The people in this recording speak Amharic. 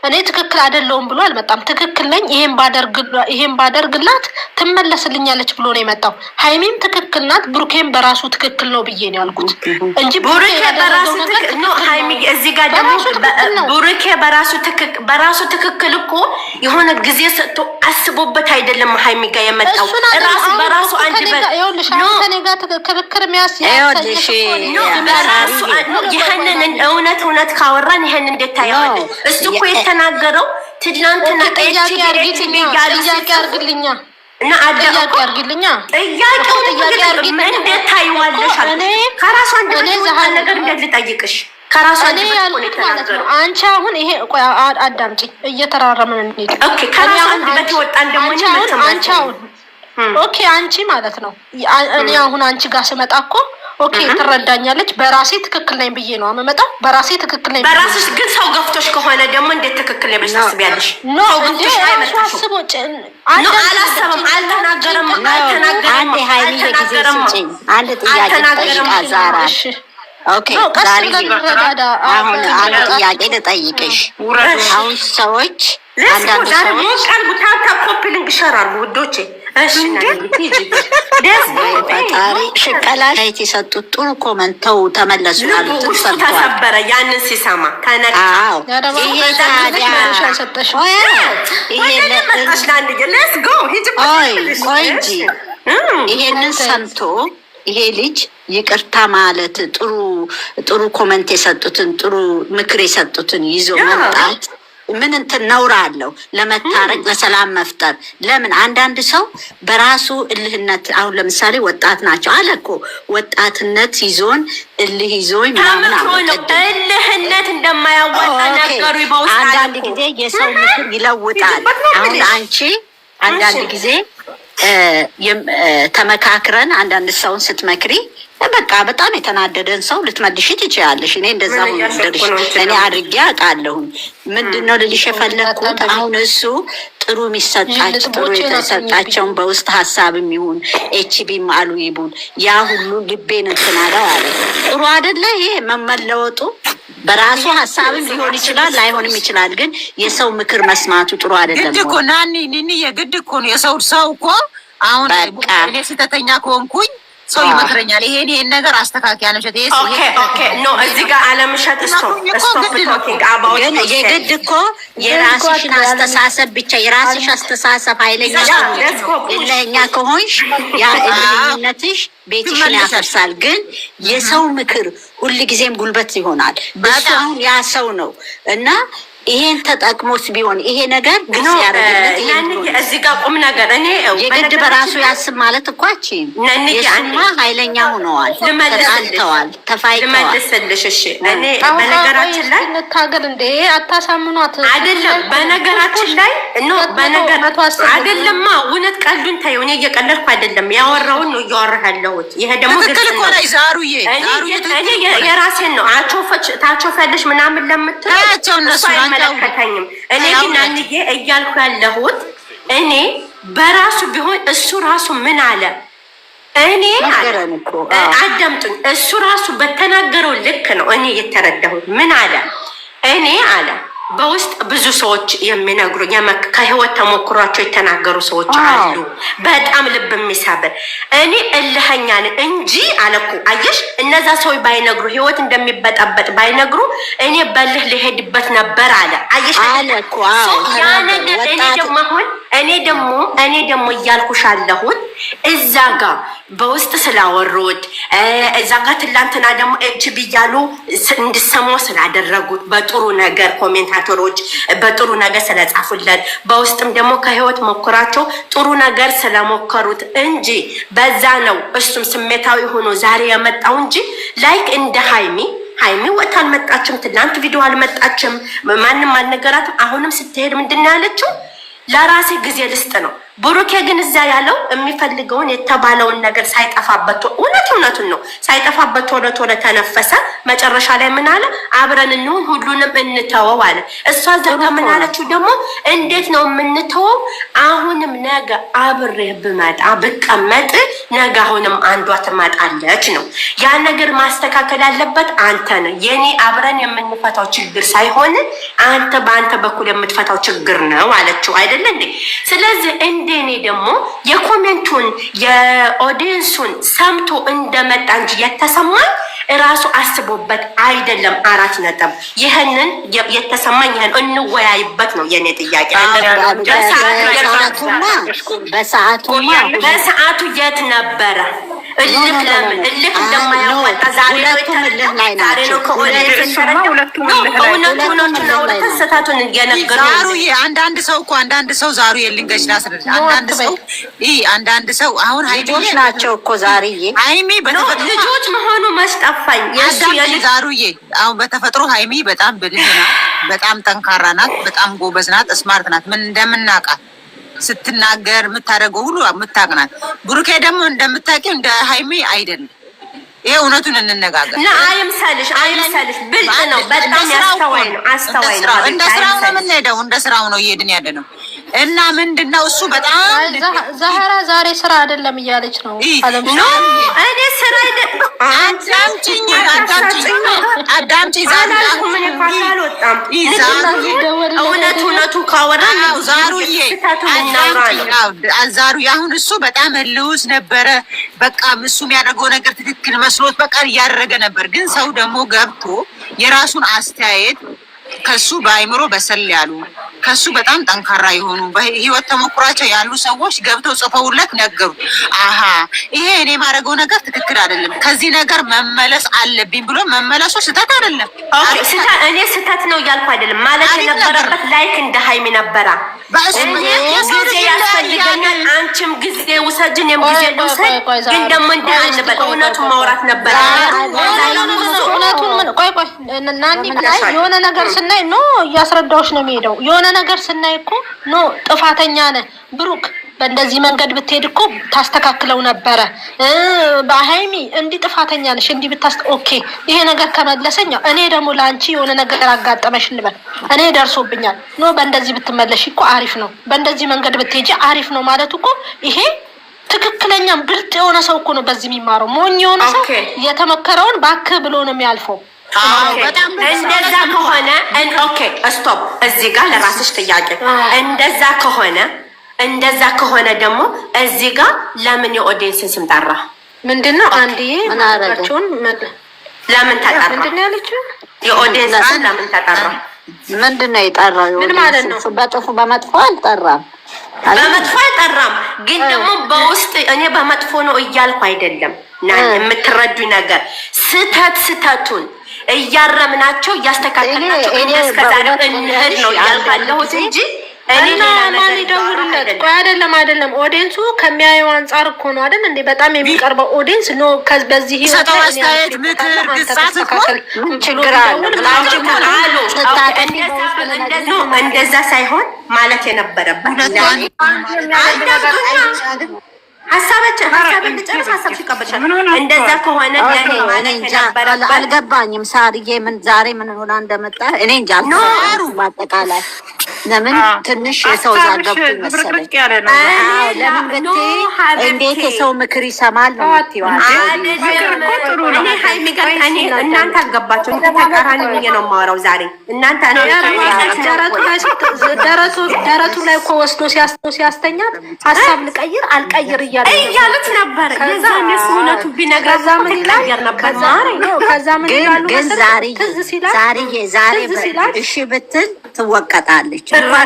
እኔ ትክክል አይደለሁም ብሎ አልመጣም። ትክክል ነኝ፣ ይሄን ባደርግላት ትመለስልኛለች ብሎ ነው የመጣው። ሀይሚም ትክክል ናት፣ ብሩኬም በራሱ ትክክል ነው ብዬ ነው ያልኩት እንጂ ብሩኬ በራሱ ሀይሚ እዚህ ጋር ደግሞ ብሩኬ በራሱ ትክክል እኮ የሆነ ጊዜ ሰጥቶ አስቦበት አይደለም ሀይሚ ጋር የመጣው፣ ራሱ በራሱ አንድ ከኔ ጋር ክርክር የሚያስ ይህንን እውነት እውነት ካወራን ይህን እንዴት ታየዋለህ? እሱ እኮ የተናገረው ትላንትና ጥያቄ አርግልኛ እና ጥያቄ አርግልኛ። ጥያቄው እንዴት ታይዋለሽ? ከራሱ አንድ ነገር እንዴት ልጠይቅሽ? ከራሱ እኔ ያልኩት ማለት ነው። አንቺ አሁን ይሄ ቆይ አዳምጪ፣ እየተራረምን እንሂድ። Okay፣ ከራሱ አንደበት የወጣን ደግሞ አንቺ አሁን okay፣ አንቺ ማለት ነው። እኔ አሁን አንቺ ጋር ስመጣ እኮ okay ትረዳኛለች። በራሴ ትክክል ነኝ ብዬ ነው የምመጣው። በራሴ ትክክል ነኝ። በራስሽ ግን ሰው ገፍቶሽ ከሆነ ደግሞ እንዴት ትክክል ነኝ ብለሽ ታስቢያለሽ? No፣ እንዴ ራሱ አስቦ አላሰበም፣ አልተናገረም፣ አልተናገረም። አንድ ሀይሚ ጊዜ ስጭኝ። አንድ ጥያቄ ጠይቃ ዛራ። Okay ዛሬ አሁን አንድ ጥያቄ ልጠይቅሽ። አሁን ሰዎች አንዳንድ ሰዎች copy link share አድርጉ ውዶቼ። ፈጣሪ ሽቀላ የሰጡት ጥሩ comment ተው ተመለሱ ያሉትን ሰምቷል። ተሰበረ ያንን ሲሰማ። አዎ ይሄ ታዲያ ይሄ ቆይ ቆይ እንጂ ይሄንን ሰምቶ ይሄ ልጅ ይቅርታ ማለት ጥሩ ጥሩ comment የሰጡትን፣ ጥሩ ምክር የሰጡትን ይዞ መምጣት ምን እንትን ነውር አለው? ለመታረቅ፣ ለሰላም መፍጠር ለምን አንዳንድ ሰው በራሱ እልህነት፣ አሁን ለምሳሌ ወጣት ናቸው አለ እኮ፣ ወጣትነት ይዞን እልህ ይዞኝ ምናምን አለ። እልህነት እንደማያዋጣ ነገሩ በውስጥ አንዳንድ ጊዜ የሰው ምክር ይለውጣል። አሁን አንቺ አንዳንድ ጊዜ ተመካክረን አንዳንድ ሰውን ስትመክሪ በቃ በጣም የተናደደን ሰው ልትመልሽ ትችያለሽ። እኔ እንደዛ ድርሽ እኔ አድርጌ አውቃለሁኝ። ምንድን ነው ልልሽ የፈለግኩት፣ አሁን እሱ ጥሩ የሚሰጣቸው፣ ጥሩ የተሰጣቸውን በውስጥ ሀሳብም ይሁን HB ም አሉ ይቡን ያ ሁሉ ልቤን እንትን አለው አለ። ጥሩ አይደለ ይሄ መመለወጡ? በራሱ ሀሳብም ሊሆን ይችላል፣ ላይሆንም ይችላል። ግን የሰው ምክር መስማቱ ጥሩ አይደለም። ግድ እኮ ናኒ ኒኒ የግድ እኮ ነው። የሰው ሰው እኮ አሁን እኔ ስህተተኛ ከሆንኩኝ ሰው ይመክረኛል። ይሄን ይሄን ነገር አስተካክይ አለምሸት። ይሄ Okay, no፣ እዚህ ጋር አለምሸት stop talking about ግን የግድ እኮ የራስሽን አስተሳሰብ ብቻ፣ የራስሽ አስተሳሰብ ኃይለኛ እልኸኛ ከሆንሽ ያ እልኸኝነትሽ ቤትሽን ያፈርሳል። ግን የሰው ምክር ሁልጊዜም ጉልበት ይሆናል። እሱ አሁን ያ ሰው ነው እና ይሄን ተጠቅሞስ ቢሆን ይሄ ነገር ግልጽ ያደረግለት እዚህ ጋር ቁም ነገር እኔ የግድ በራሱ ያስብ ማለት እኮ አችም የሱማ ኃይለኛ ሆነዋል፣ ተጣልተዋል፣ ተፋይተዋል። ልመልስልሽ። እሺ እኔ በነገራችን ላይ እንታገል እንዴ፣ አታሳምኗት። አይደለም፣ በነገራችን ላይ no፣ በነገር አይደለማ፣ እውነት ቀልዱን ተይው። እኔ እየቀለድኩ አይደለም፣ ያወራውን ነው እያወራሁ ያለሁት። ይሄ ደግሞ ትክክል እኮ ነሽ ዛሩዬ። እኔ የራሴን ነው። አቾፈች ታቾፈልሽ ምናምን ለምትለው እነሱ አይመለከተኝም። እኔ ግን አንዬ እያልኩ ያለሁት እኔ በራሱ ቢሆን እሱ ራሱ ምን አለ? እኔ አዳምጡኝ። እሱ ራሱ በተናገረው ልክ ነው እኔ የተረዳሁት። ምን አለ? እኔ አለ በውስጥ ብዙ ሰዎች የሚነግሩኝ ከህይወት ተሞክሯቸው የተናገሩ ሰዎች አሉ። በጣም ልብ የሚሰብር። እኔ እልኸኛ ነኝ እንጂ አለ እኮ፣ አየሽ፣ እነዛ ሰዎች ባይነግሩ፣ ህይወት እንደሚበጠበጥ ባይነግሩ እኔ በልህ ልሄድበት ነበር አለ። አየሽ አለ እኮ። ያ ነገር እኔ ደግሞ አሁን እኔ ደግሞ እያልኩሽ አለሁት እዛ ጋ በውስጥ ስላወሩት፣ እዛ ጋ ትላንትና ደግሞ HB እያሉ እንድሰማው ስላደረጉት፣ በጥሩ ነገር commentator ኦች በጥሩ ነገር ስለጻፉለት፣ በውስጥም ደግሞ ከህይወት ሞክራቸው ጥሩ ነገር ስለሞከሩት እንጂ በዛ ነው እሱም ስሜታዊ ሆኖ ዛሬ የመጣው እንጂ like እንደ ሀይሚ፣ ሀይሚ ወጥታ አልመጣችም። ትላንት ቪዲዮ አልመጣችም። ማንም አልነገራትም። አሁንም ስትሄድ ምንድን ነው ያለችው? ለራሴ ጊዜ ልስጥ ነው። ብሩኬ ግን እዚያ ያለው የሚፈልገውን የተባለውን ነገር ሳይጠፋበት፣ እውነት እውነቱን ነው፣ ሳይጠፋበት ቶሎ ቶሎ ተነፈሰ። መጨረሻ ላይ ምን አለ? አብረን እንሁን፣ ሁሉንም እንተወው አለ። እሷ እዛ ጋር ምን አለችው ደግሞ? እንዴት ነው የምንተወው? አሁንም ነገ አብሬህ ብመጣ ብቀመጥ ነገ አሁንም አንዷ ትመጣለች ነው። ያ ነገር ማስተካከል ያለበት አንተ ነው። የኔ አብረን የምንፈታው ችግር ሳይሆን አንተ በአንተ በኩል የምትፈታው ችግር ነው አለችው። አይደለ እንዴ? ስለዚህ እንደኔ ደግሞ የኮሜንቱን የኦዲየንሱን ሰምቶ እንደመጣ እንጂ የተሰማኝ እራሱ አስቦበት አይደለም። 4 ነጥብ። ይህንን የተሰማኝ ይህን እንወያይበት ነው የኔ ጥያቄ። በሰዓቱማ በሰዓቱ የት ነበረ? እልክ ለምን እልክ እንደማያዋጣ ዛሬ ነው ሁለቱም እልህ ላይ ዛሬ ነው ናቸው። ከ audience እውነቱ እውነቱን አውርተን ስህተቱን እየነገሩ ዛሩዬ፣ አንዳንድ ሰው እኮ፣ አንዳንድ ሰው፣ ዛሩ የልንገሽ ላስረዳሽ። አንዳንድ ሰው ይህ አንዳንድ ሰው አሁን ልጆች ሀይሚዬ ናቸው እኮ ዛርዬ። ሀይሚ በተፈጥሮ ልጆች መሆኑ መች ጠፋኝ። የእሱ አዳምጪ የልጅ ዛሩዬ፣ አሁን በተፈጥሮ ሀይሚ በጣም ብልህ ናት፣ በጣም ጠንካራ ናት፣ በጣም ጎበዝ ናት፣ smart ናት። ምን እንደምናውቃት ስትናገር የምታደርገው ሁሉ የምታውቅ ናት። ብሩኬ ደግሞ እንደምታውቂው እንደ ሀይሚ አይደለም። ይሄ እውነቱን እንነጋገር። ና አይምሰልሽ፣ አይምሰልሽ፣ ብልጥ ነው በጣም ያስተዋይ ነው፣ አስተዋይ ነው። እንደ ስራው ነው የምንሄደው፣ እንደ ስራው ነው እየሄድን ያለ ነው። እና ምንድን ነው እሱ በጣም ዛህራ ዛሬ ስራ አይደለም እያለች ነው። No፣ እኔ ስራ አይደለም። አዳምጪኝ፣ አዳምጪኝ፣ አዳምጪኝ ዛሩ። አላልኩም። እኔ እኮ አልወጣም። እውነት እውነቱ ካወራን ዛሩዬ ስህተቱን እናውራ ነው። ዛሩዬ፣ አሁን እሱ በጣም እልውስ ነበረ። በቃ እሱ የሚያደርገው ነገር ትክክል መስሎት በቃ እያደረገ ነበር። ግን ሰው ደግሞ ገብቶ የራሱን አስተያየት ከሱ በአይምሮ በሰል ያሉ፣ ከሱ በጣም ጠንካራ የሆኑ፣ በህይወት ተሞክሯቸው ያሉ ሰዎች ገብተው ጽፈውለት ነገሩ። አሀ ይሄ እኔ የማደርገው ነገር ትክክል አይደለም፣ ከዚህ ነገር መመለስ አለብኝ ብሎ መመለሱ ስህተት አይደለም። እኔ ስህተት ነው እያልኩ አይደለም። ማለት አሪፍ ነገር። የነበረበት like እንደ ሀይሚ ነበራ። በእሱ እኔ የሰው ጊዜ ልጅ ያስፈልገኛል፣ አንቺም ጊዜ ውሰጅ፣ እኔም ጊዜ ቆይ፣ ቆይ፣ ልውሰድ። ቆይ፣ ግን ደግሞ እንዲህ ቆይ፣ አንበል፣ ቆይ፣ እውነቱን ቆይ፣ ማውራት ነበረ። እውነቱን ምን ቆይ ቆይ ናኒ ላይ የሆነ ነገር ስናይ no እያስረዳዎች ነው የሚሄደው። የሆነ ነገር ስናይ እኮ no ጥፋተኛ ነህ ብሩክ፣ በእንደዚህ መንገድ ብትሄድ እኮ ታስተካክለው ነበረ። በሀይሚ እንዲህ ጥፋተኛ ነሽ እንዲህ ብታስ okay ይሄ ነገር ከመለሰኝ እኔ ደግሞ ለአንቺ የሆነ ነገር አጋጠመሽ እንበል፣ እኔ ደርሶብኛል፣ no በእንደዚህ ብትመለሽ እኮ አሪፍ ነው፣ በእንደዚህ መንገድ ብትሄጂ አሪፍ ነው ማለት እኮ ይሄ ትክክለኛ ብልጥ የሆነ ሰው እኮ ነው በዚህ የሚማረው። ሞኝ የሆነ ሰው የተመከረውን ባክ ብሎ ነው የሚያልፈው። በጣም እንደዛ ከሆነ okay stop። እዚህ ጋር ለራስሽ ጥያቄ። እንደዛ ከሆነ ደግሞ እዚህ ጋር ለምን የ ኦዲየንስን ስም ጠራ? ምንድን ነው አንድዬ ምን አደረገ? ማቸውን ለምን ተጠራ? ምንድን ነው ያለችው? የ audience ስም ለምን ተጠራ? ምንድን ነው የጠራው? ምን ማለት ነው? በጥፉ በመጥፎ አልጠራም። በመጥፎ አልጠራም፣ ግን ደግሞ በውስጥ እኔ በመጥፎ ነው እያልኩ አይደለም። ና የምትረዱኝ ነገር ስተቱን እያረምናቸው እያስተካከልናቸው እኔ እስከዛሬው በእውነት እንሂድ ነው እያልኩ ያለሁት እንጂ እኔ እና ሌላ ማን ነገር ይደውልለት? አይደለም። ቆይ አይደለም አይደለም፣ audience ኡ ከሚያየው አንጻር እኮ ነው አይደል እንዴ? በጣም የሚቀርበው audience no በዚህ ህይወት ሰጠው ላይ እኔ አስተያየት፣ ምክር፣ አልፌበታለሁ፣ አንተ ግሳጽ እኮ ተስተካከል ምን ብሎ ችግር አለው? ቢደውል ለአንቺ ምንም እኮ አሉ ስታጠፊ እንደዛ ሳይሆን ማለት የነበረበት ሁለቷን ሀሳባችን ሀሳብን ልጨርስ፣ ሀሳብ ሲቀበልሻል። እንደዛ ከሆነ ለእኔ እኔ ማለት እንጃ የነበረበት አልገባኝም። ሳርዬ ምን ዛሬ ምን ሆና እንደመጣ እኔ እንጃ አልገባኝም። በአጠቃላይ ለምን ትንሽ የሰው ዛር ሀሳብሽ ገብቶ መሰለኝ። ዝብርቅርቅ ያለ ነው። አዎ ለምን ብትይ እንዴት የሰው ምክር ይሰማል ነው የምትይው አንቺ። አይደለም። እኮ ጥሩ ነው። እኔ ሀይሚ ጋር እኔ እናንተ አልገባችሁ። እኔ ተቃራኒ ብዬ ነው የማወራው ዛሬ እናንተ እኔ ደረቱ ላይ እኮ ወስዶ ሲያስተኛት ሀሳብ ልቀይር አልቀይር እያለ ነበር። እያሉት ነበር። የዛኔ እሱ እውነቱ ቢነግራት ከዛ ምን ይላል? ትቀየር ነበር። ከዛ ማሬ ከዛ ምን ግን ይላሉ ግን መሰለህ? ዛሬ ትዝ ሲላት ዛሬ ዛሬ ትዝ ሲላት እሺ ብትል ትወቀጣለች። እንኳን